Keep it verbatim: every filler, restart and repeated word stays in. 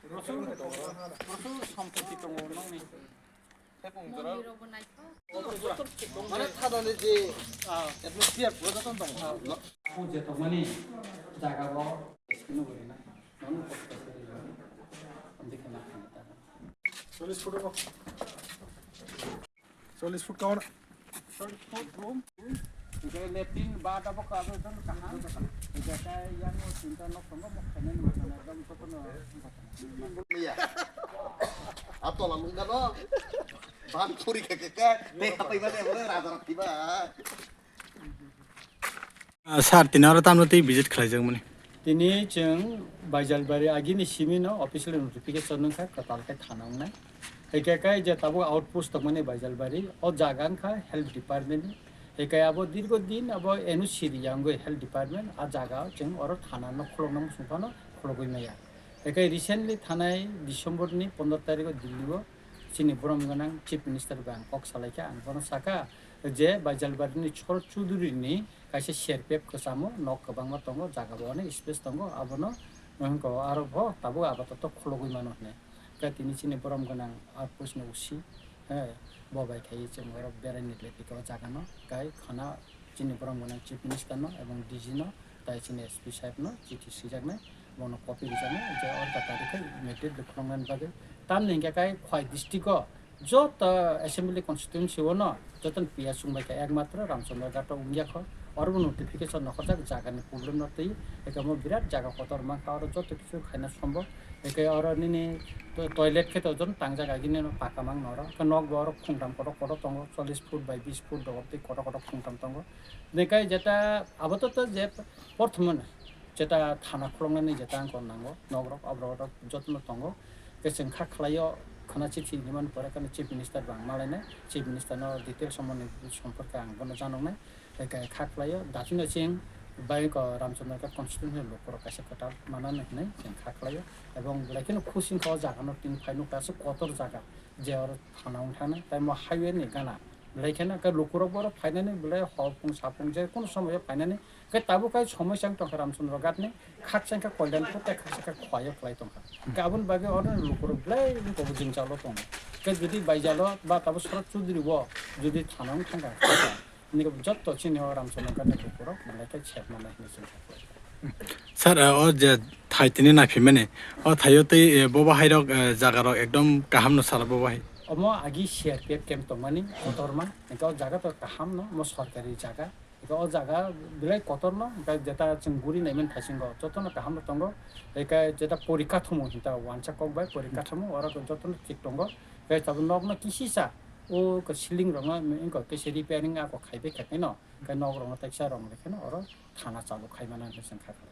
Prochur, prochur sompoti tongo nokni. Mane thadani je atmosphere pura joto tongo. O je tongmani jaga bo sino gori na. Manu kok kok sori na. Amdi kena kena ta. Chollish foot ko. Chollish foot kauna. Chollish foot room. Hingke latrine bath abo kabe don kaham. Hingke kei yang o tinta nok tongo, mok khainai mok khainai dam sokono. Iya. Atola mungkano. Ban puri khe khe khe. Tei hapai mane raja rok tiba. Ah, sir, tini oro tamno tei visit khlaijak mani. Tini chwng Baijalbari agini simi no official notification wngkha, kwtal khe thana wngnai. Hingke kai je tabuk outpost tongmani Baijalbari, o jaga wngkha health department ni. Hingke abo dirgo din abo N O C riyangwi health department, a jaga chwng oro thana no khulokna muchung phano khulogwi maya. Hingke recently thanai December ni pondro tarikh o Delhi o chini borom gwnang Chief Minister bai ang kok salaikha, ang bono saka, je Baijalbari ni Chor Chuduri ni kaisa C R P F kwchamo nok kwbangma tongo, jaga bo onek space tongo, abono wngkha aro bo tabuk apatot khulogwi mano hinwi. Khe tini chini borom gwnang outpost ni O C, he, bo bai khai chwng oro berai ni le pika o jaga no, kai khana chini borom gwnang Chief Minister no ebong D G no, tai chini S P saheb no chithi swijak nai, bono copy rijak nai, je oro ta tarikh khai immediate khulong nani bagwi. Tamni hingke kai Khwai district o joto assembly constituency o no joto ni piya chwng bai kha, ekmatro Ramchandra Ghat o wngya kho. Oro bo notification nokhorjak, jaga ni problem no twi, ekamo birat jaga kotor mankha, oro joto kisu khaina sombo. Eke oro nini to-, toilet khe to joto tangjak, agini no paka mang noro. Khe nok bo oro khungtam kotor kotor tongo, chollish foot by bis foot rok tei kotor kotor khungtam tongo. Hingke jeta abo to, to je porthomano jeta thana khuloknani jeta ang nango, nok rok, aborok rok jotono tongo. Khe chwng kha khlaio, khana chithi hinwi mani pore, khana Chief Minister bo ang malainai, Chief Minister no details somoni somporke ang bono janoknai. Hingke kha khlaio, daphino chwng bai ko Ramchandra Ghat constituency ni lukurok kaisa kwtal manani hinwi chwng kha khlaio. Ebong belai kheno khusi wngkha o jaga no tini phai nukha, aswk kotor jaga, je oro thana wng thangna, tei mo highway ni gana. Belai kheno khe lukurok bo oro phainani belai hor phung sa phung je kono somoyo phainani. Khe tabuk kai somoi chang tongkha Ramchandra Ghat ni, khaksa khe Kalyanpur tei khaksa khe Khwai o khlai tongkha. Khe aboni bagwi oro lukurok belai wngkha bo jwngjalo tongo. Khe jodi baijalo ba tabuk Sarat Chudri o jodi thana wng thangkha, nini jotto chini o Ramchandra Ghat ni lukurok belai khe sepma nai hinwi chwng kha. Sir, o je thai tini naphimani, o thaio tei, eh, bobo hai rok, eh, jaga rok ekdom kaham no sala bobo hai. Omo agi C R P F camp tongmani kotorma, hingke o jaga to kaham no, omo sorkari jaga. Hingke o jaga belai kotor no, hingke jeta chwng guri naiman thaisingo, joto no kaham no tongo. Hingke jeta porikathomo hinta wansa kok bai porikathomo, oro joto no thik tongo. Hingke tabuk nok no kisisa, o ceiling rok no, hingke kisa repairing ako khaibai khaikhe no, hingke nok rok no teksa rong rikhe no, oro thana chalok khai mano hinwi chwng kha kha.